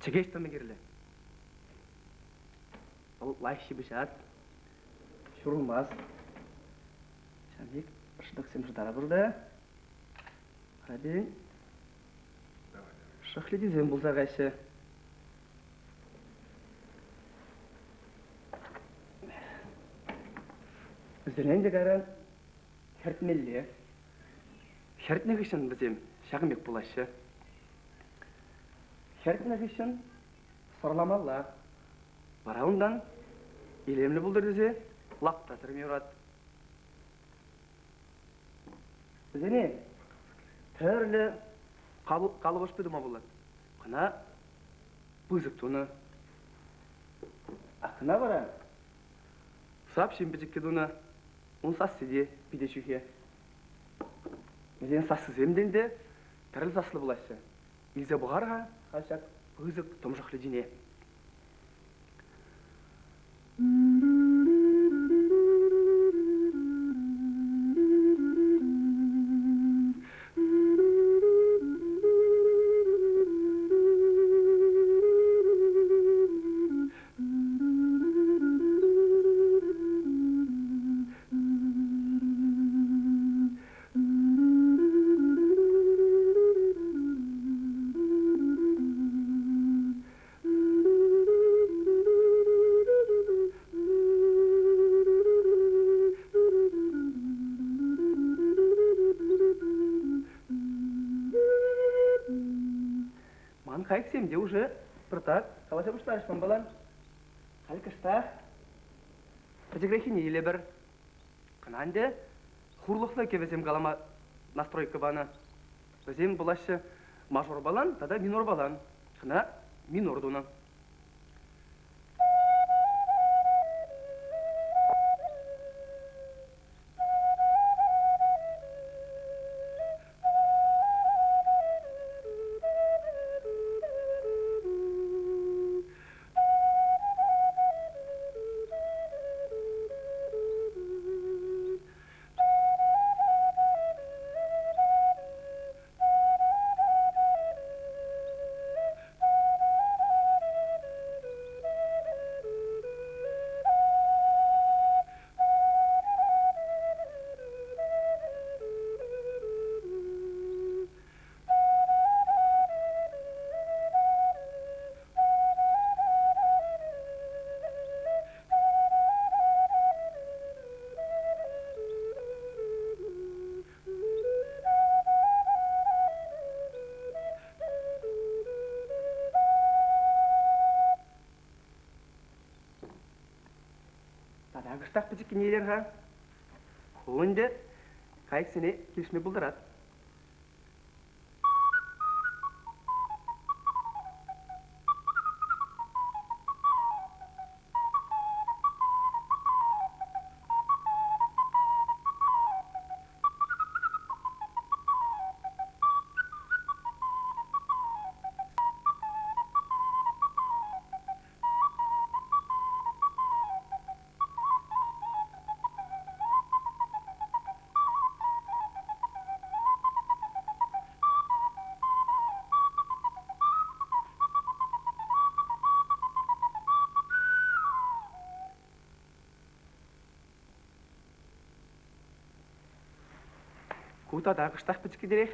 Чӗкеҫ тӑмӗ кирлӗ. Вӑл лайӑх ҫыпӑҫать, ҫурӑлмасть. Ҫавӑн пек шӑтӑксем шӑтарӑпӑр та вара пирӗн шӑхличӗсем пулса каяҫҫӗ. Вӗсене ӗнтӗ кайран хӗртмелле. Хӗртнӗ хыҫҫӑн вӗсем ҫакӑн пек пулаҫҫӗ. Хӗртнӗ хыҫҫӑн сӑрламалла. Вара унтан илемлӗ пултӑр тесе лапта сӗрме юрать. Вӗсене тӗрлӗ калӑпӑшпа тума пулать. Кӑна пысӑк тунӑ. А кӑна вара сап ҫын пӗчӗккӗ тунӑ. Ун сасси те питӗ ҫӳхе. Вӗсен сассисем те ӗнтӗ тӗрлӗ саслӑ пулаҫҫӗ. Илсе пӑхар-ха халь ҫак пысӑк тӑмшӑхлӑ ҫине. Ман кайӑксем те уже пӑртак калаҫа пуҫларӗҫ манпалан. Халь кӑштах пӗчӗкреххине илӗпӗр. Кӑна ӗнтӗ хурлӑхлӑ кӗвӗсем калама настройка панӑ. Вӗсем пулаҫҫӗ мажорпалан тата минорпалан. Кӑна минор тунӑ. Тата кӑштах пӗчӗккӗн илер-ха. Ку ӗнтӗ кайӑксене килӗшме пултарать. Ку тата кӑштах пӗчӗккӗтерех.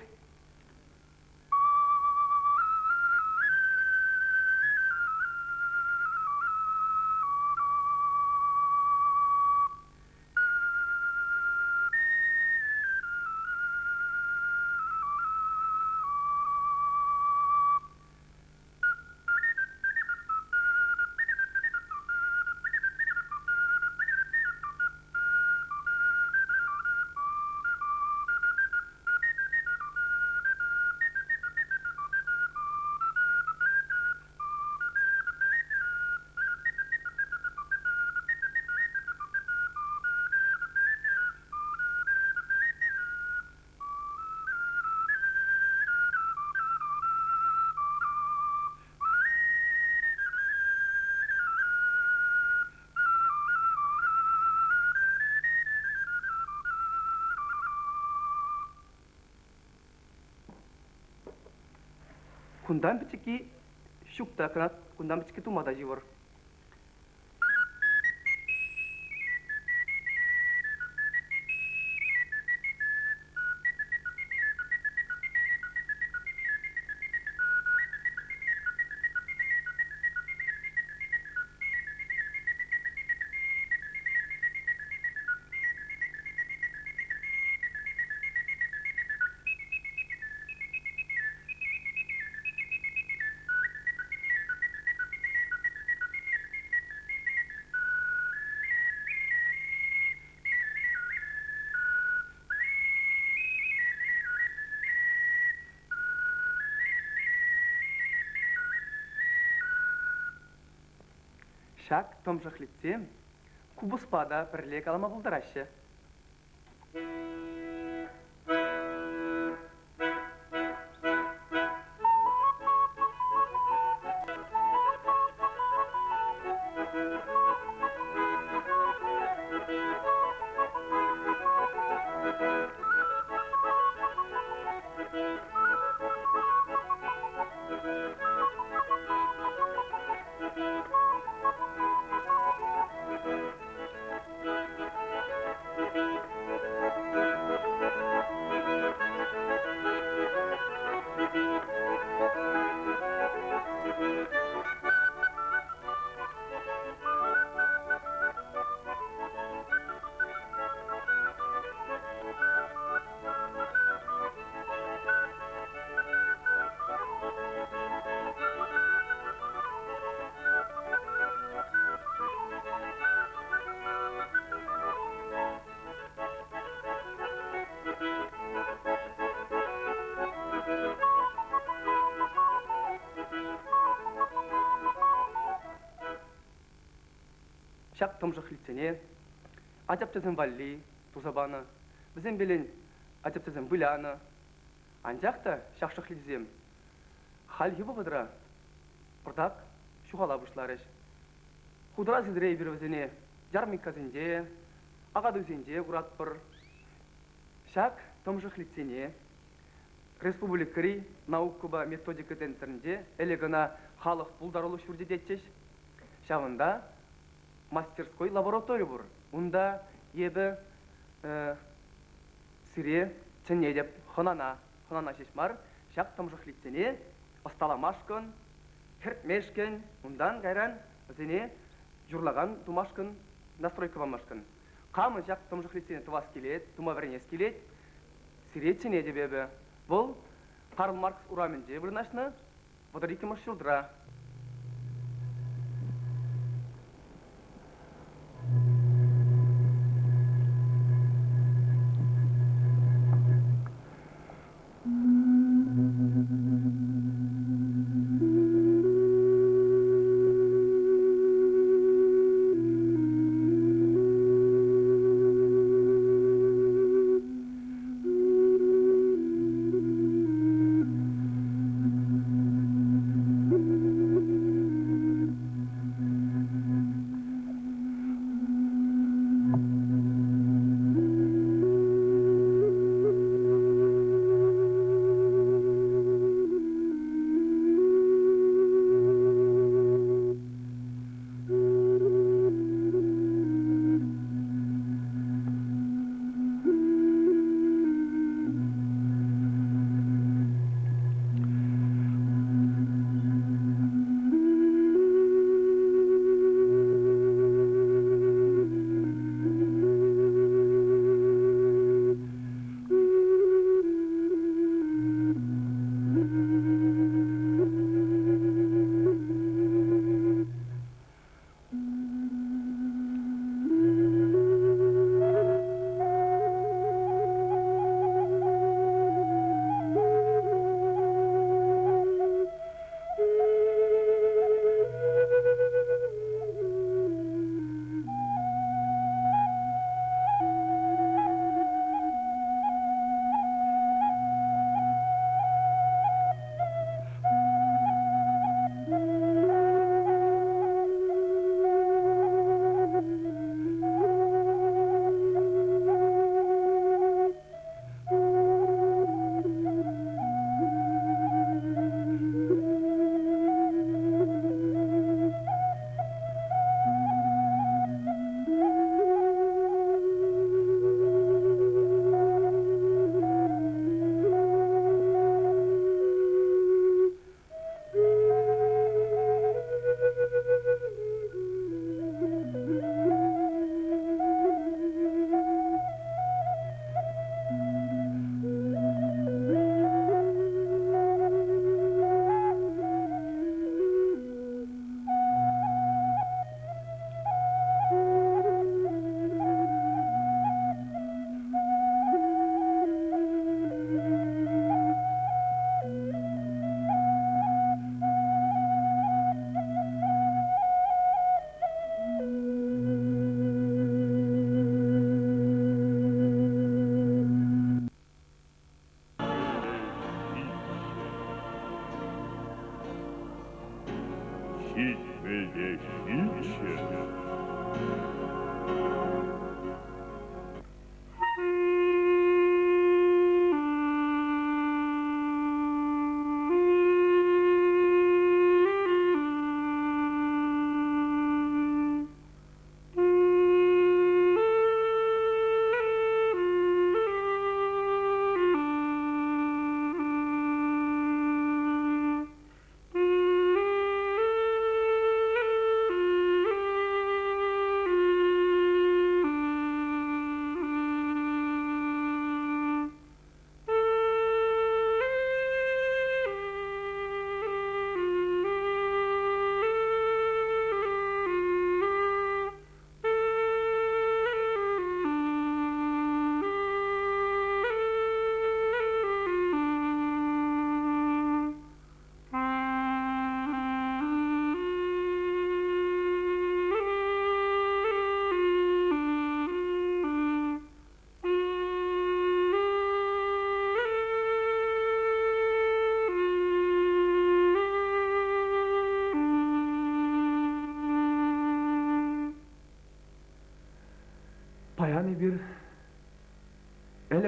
Кунтан пӗчӗкки Ҫук та, кӑна кунтан пӗчӗккӗ тума та йывӑр. Ҫак тӑмшӑхлитсем купӑспа та пӗрле калама пултараҫҫӗ. Ҫак тӑмшӑхлитсене ачапчасем валли туса панӑ. Вӗсем пелен ачапчасем вылянӑ. Анчах та ҫак шӑхличсем хальхи вӑхӑтра пӑртак ҫухала пуҫларӗҫ. Хутра сӗтре эпир вӗсене ярмӑрккасенче, акатуйсенче куратпӑр. Ҫак тӑмшӑхлитсене республикӑри наукӑпа методика центрӗнче ӗлӗк ӑна халӑх пултарулӑх ҫурчӗ тетчӗҫ. Ҫавӑнта мастерской лаборатори пур. Унта эпӗ сире чӗнетӗп хӑнана. Хӑнана ҫеҫ мар, ҫак тӑмшӑхлитсене ӑсталамашкӑн, хӗртмешкӗн, унтан кайран вӗсене юрлакан тумашкӑн, настройка памашкӑн. Камӑн ҫак тӑмшӑхлитсене тӑвас килет, тума вӗренес килет, сире чӗнетӗп эпӗ. Вӑл Карл Маркс урамӗнче вырнаҫнӑ 32-мӗш ҫуртра.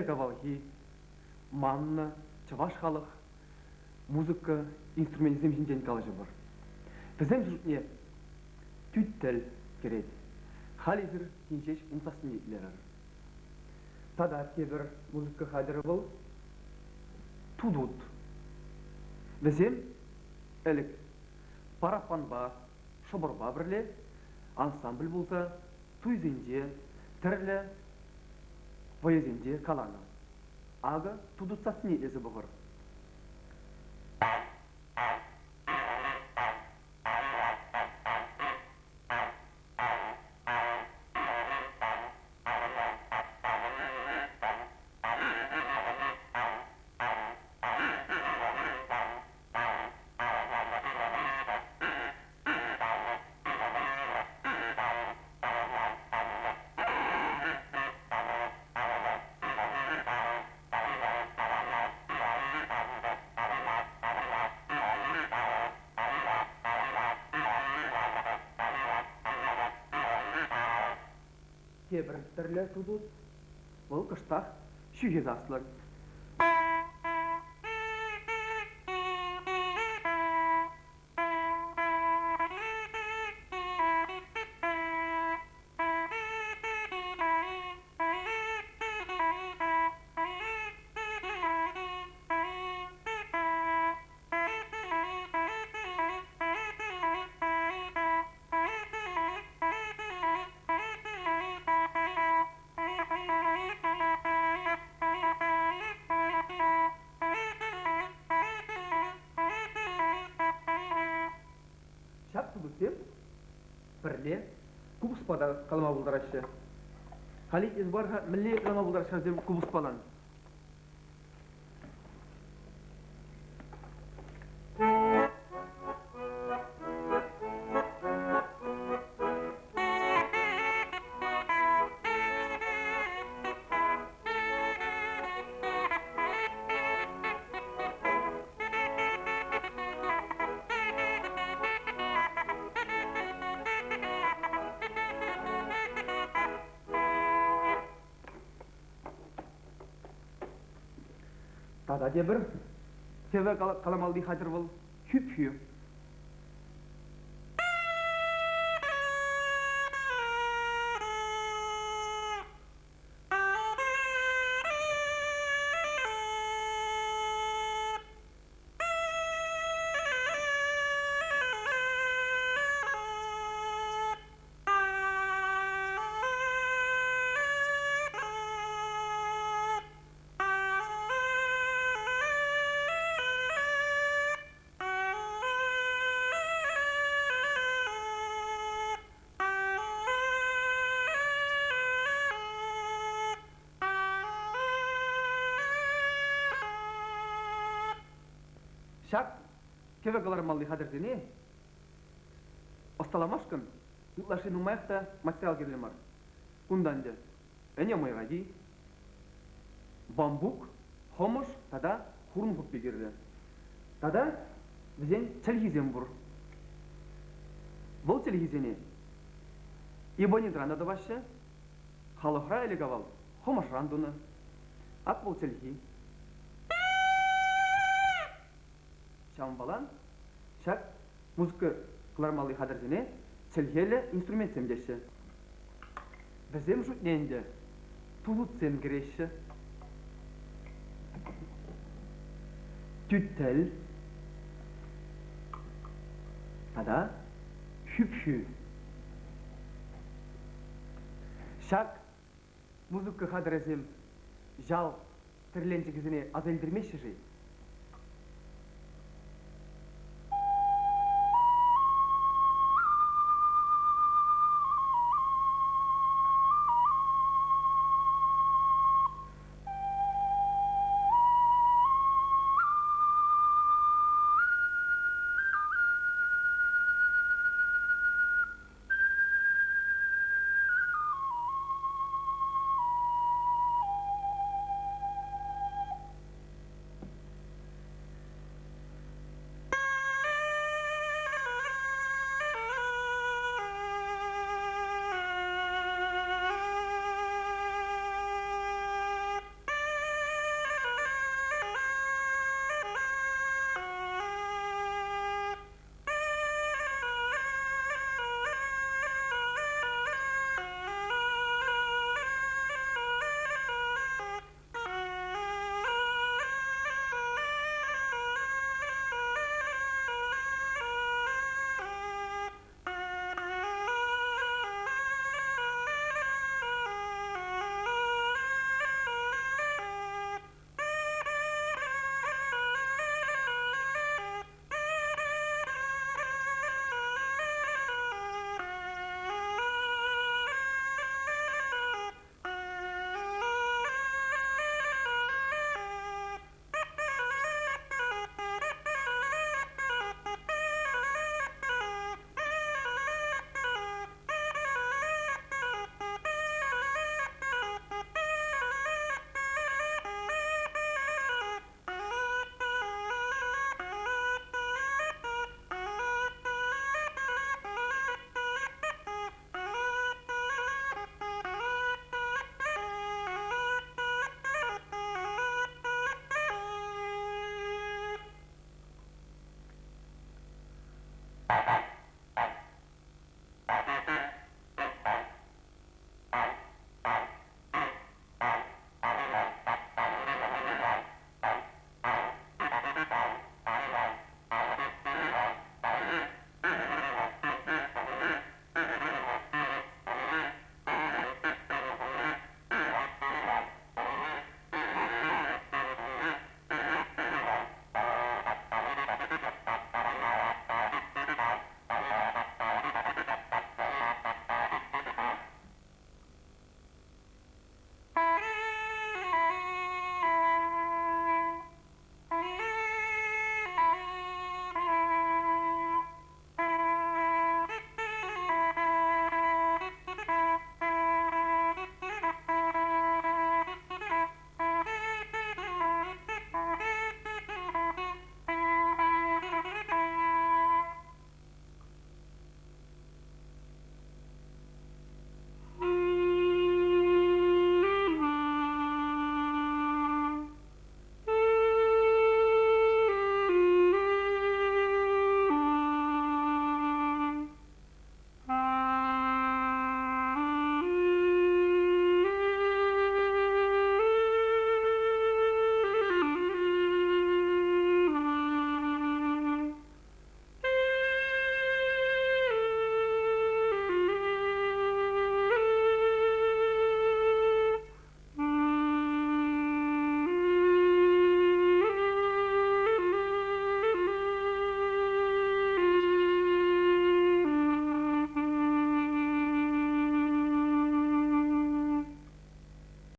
ӗлӗк-авалхи маннӑ чӑваш халӑх музыка инструменчӗсем ҫинчен калаҫӑпӑр. Вӗсем шутне тӳттел кӗрет. Халь эсир тин ҫеҫ ун сассине итлерӗр. Тата тепӗр музыка хатӗрӗ вӑл тутут. Вӗсем ӗлӗк параппанпа, шӑпӑрпа пӗрле ансамбль пулса туйсенче, тӗрлӗ вӑйӑсенче каланӑ. Акӑ тутут сассине итлесе пӑхӑр. Тепӗр тӗрлӗ тутут вӑл кӑштах ҫӳхе саслӑ. Ҫак тутӑсем пӗрле купӑспа та калама пултараҫҫӗ. Халь эс бар-ха, мӗнле калама пултараҫҫӗ вӗсем купӑспалан? Тата тепӗр кӗвӗ каламалли хатӗр вӑл хӳп-хӳ. Ҫак кӗвӗ кӑлармалли хатӗрсене ӑсталамашкӑн ытлашши нумаях та материал кирлӗ мар. Кунта ӗнтӗ ӗне мӑйраки, бамбук, хӑмӑш тата хурӑн хуппи кирлӗ. Тата вӗсен чӗлхисем пур. Вӑл чӗлхисене эбонитран та тӑваҫҫӗ, халӑхра ӗлӗк-авал хӑмӑшран тунӑ. Ак вӑл чӗлхи. Ҫавӑнпалан ҫак музыка кӑлармалли хатӗрсене чӗлхеллӗ инструментсем теҫҫӗ. Вӗсем шутне ӗнтӗ тулутсем кӗреҫҫӗ. Тӳттел тата хӳп-хӳ. Ҫак музыка хатӗрӗсем ял тӗрленчӗкӗсене аса илтермеҫҫӗ-ши?